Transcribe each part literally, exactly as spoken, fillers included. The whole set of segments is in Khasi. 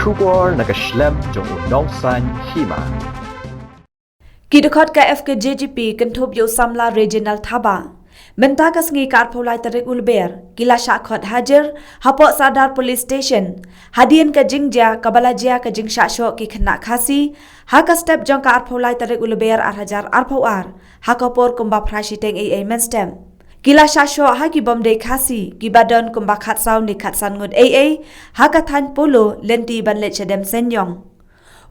Khubor na ka shlem jong u nongsan hima. Ki dkhot ka F K J G P kynthup ïa u samla Reginald Thabah. Mynta ka sngi ka arphew lai tarik u Lber, ki la shah khot hajir hapoh Sardar Police Station hadien ka jingjia kaba la jia ka jingshah shoh ki khynnah Khasi ha ka step jong ka arphew lai tarik u Lber ar hajar arphew ar, ha ka por kumba phra shiteng ei ei mynstep. Ki la shah shoh ha ki bym dei Khasi kiba don kumba khatsaw ne khatsan ngut ei ei ha ka thaiñ Polo, lynti ban leit sha Demseiniong.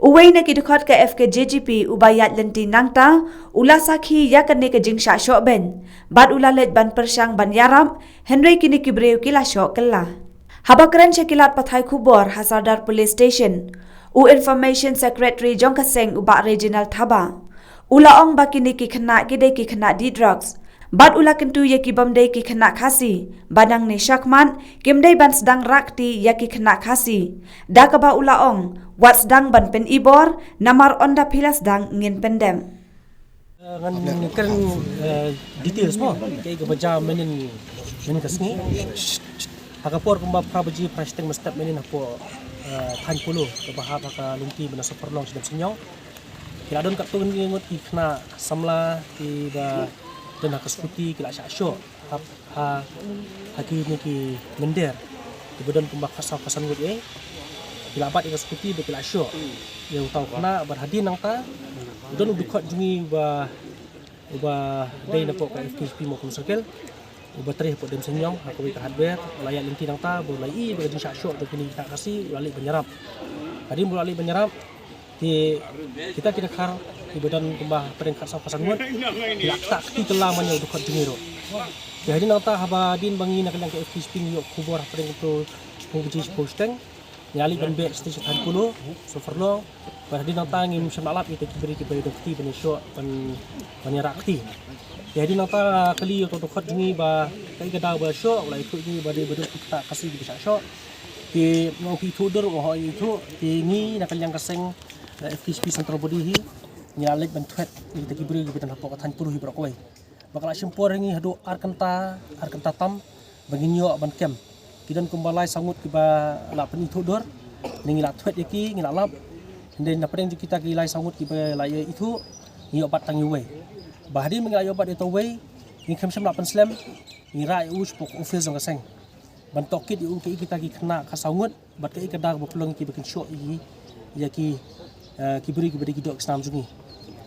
Uwei na ki dkhot ka F K J G P uba ïaid lynti nangta u la sakhi ïa kane ka jingshah shoh beiñ bad u la leit ban pyrshang ban ïarap, hynrei kine ki briew ki la shoh kylla. Haba kren sha ki lad pathai khubor ha Sardar Police Station, u Information Secretary jong ka seng u Bah Reginald Thabah u la ong ba kine ki khynnah ki dei ki khynnah dih drugs. Bad u la kyntu ïa ki bym dei ki khynnah Khasi ba nangne shakhmat kim dei ban sdang rah kti ïa ki khynnah Khasi, da kaba u la ong wat sdang ban pynibor, namar ynda phi la sdang ngin pyndep. Eh, ngan kren, eh, details mo, kaei kaba jia mynhynnin, mynhynnin ka sngi. Ha ka por kumba phra baje phra shiteng mynstep mynhynnin hapoh, eh, thaiñ Polo kaba hap ha ka lynti ba na Sohpyrlong sha Demseiniong, ki la don katto katne ngut ki khynnah samla kiba don ha ka scooty ki la shah shoh ha, ha, ha kine ki mynder kiba don kumba khatsaw khatsan ngut ei. Ki la bat ïa ka scooty bad ki la shoh ïa uta u khynnah. Bad hadien nangta u don u dkhot jong ngi uba, uba dei napoh ka F K J P Mawkyrwat Circle, uba trei hapoh Demseiniong ha kawei ka hardware, u la ïaid lynti nangta bad u la ïohi ïa ka jingshah shoh jong kine ki khynnah Khasi, u la leit ban ïarap. Hadien ba u la leit ban ïarap, te kita ki dkhar kiba don kumba hapdeng khatsaw khatsan ngut ki la ktah kti kylla man ïa u dkhot jong ngi ruh. Te hadien nangta haba hadien ba ngi na ka liang ka F K J P ngi ïoh khubor hapdeng kato ka baje shiphew shiteng, ngi la leit ban beh sha thaiñ Polo, Sohpyrlong. Bad hadien nangta ngim shym la lap ïa kita ki briew kiba ïadon kti ban ïashoh ban, ban ïarah kti. Te hadien nangta kylli ïa uto u dkhot jong ngi ba kaei ka daw ba shoh, u la ïathuh ïa ngi ba dei ba don ki khynnah Khasi kiba shah shoh. Te nga ong phi ithuh dur, u ong hooid ithuh. Te ngi na ka liang ka seng, eh, F K J P Central Body hi ngi la leit ban thwet ïa kita ki briew kiba don hapoh ka thaiñ Polo hi baroh kawei. Ba ka la shim por ïa ngi haduh ar kynta, ar kynta tam ba ngin ïoh ban kem. Ki don kumba lai saw ngut kiba la pynithuh dur, ne ngi la thwet ïa ki, ngi la lap. Hynrei na pdeng jong kita ki lai saw ngut kiba la ïoh ithuh, ngi ïoh bat tang ïa uwei. Ba hadien ba ngi la ïoh bat ïa uta uwei, ngi khlem shym la pynslem, ngi rah ïa u shapoh ka office jong ka seng ban tohkit ïa u kaei kita ki khynnah khatsaw ngut bad kaei ka daw ba pynlong ïa ki ba kin shoh ïa ki, ïa ki, eh, ki briew kiba dei ki doh ki snam jong ngi.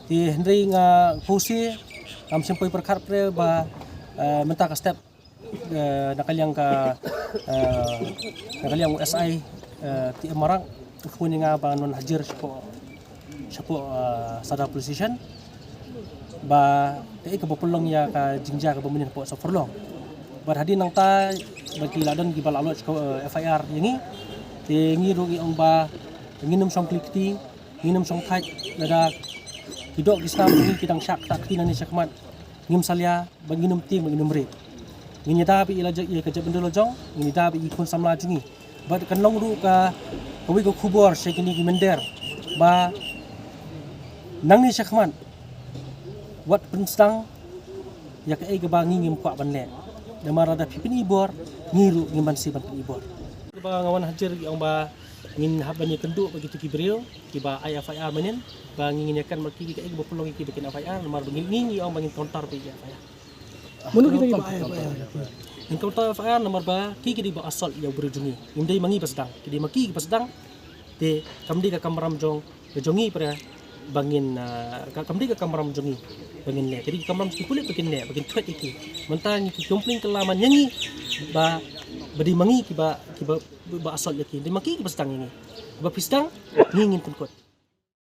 Te hynrei nga pause, ngam shym poi pyrkhat pre ba, eh, mynta ka step, eh, na ka liang ka, eh, na ka liang u S I, eh, T M Marak u phone ïa nga ba ngan wan hajir shapoh, shapoh, eh, Sardar Police Station ba kaei kaba pynlong ïa ka jingjia kaba mynhynnin hapoh Sohpyrlong. Bad hadien nangta ba ki la don kiba la lodge ka, eh, F I R ïa ngi. Te ngi ruh ngi ong ba ngin ym shong kli kti, ngin ym shong thait, lada ki doh ki snam jong ngi ki dang shah ktah kti nangne shakhmat, ngim salia, ba ngin ym tieng, ba ngin ym rieh. Ngin ïada beit ïa la jong, ïa ka jaitbynriew la jong, ngin ïada beit ïa ki khun samla jong ngi. Bad kan long ruh ka, kawei ka khubor sha kine ki mynder ba nangne shakhmat wat pynsdang ïa kaei kaba ngi ngim kwah ban leh. Namar lada phi pynibor, ngi ruh ngim banse ban pynibor. Ba nga wan hajir ïa ong ba ngin hap ban ïakynduh bad kito ki briew kiba ai F I R mynhynnin, ba ngi ngin ïakren bad ki kaei kaba pynlong ïa ki ba kin F I R, namar ba ngi, ngi ong ba ngin counter beit ïa F I R. Mano kita kiba ai F I R? Ngin counter F I R namar ba ki ki dei ba assault ïa u briew jong ngi. Ngim dei ma ngi ba sdang, ki dei ma ki kiba sdang. Te kam dei ka kamram jong, jong ngi para ba ngin, ah, ka, kam dei ka kamram jong ngi ba ngin leh. Ka dei ka kamram jong ki pulit ba kin leh, ba kin thwet ïa ki. Mynta ngi ki complain kylla man ïa ngi ba, ba dei ma ngi kiba, kiba, ba assault ïa ki. Dei ma ki kiba sdang ïa ngi. Ba phi sdang, ngi ngin pynkut.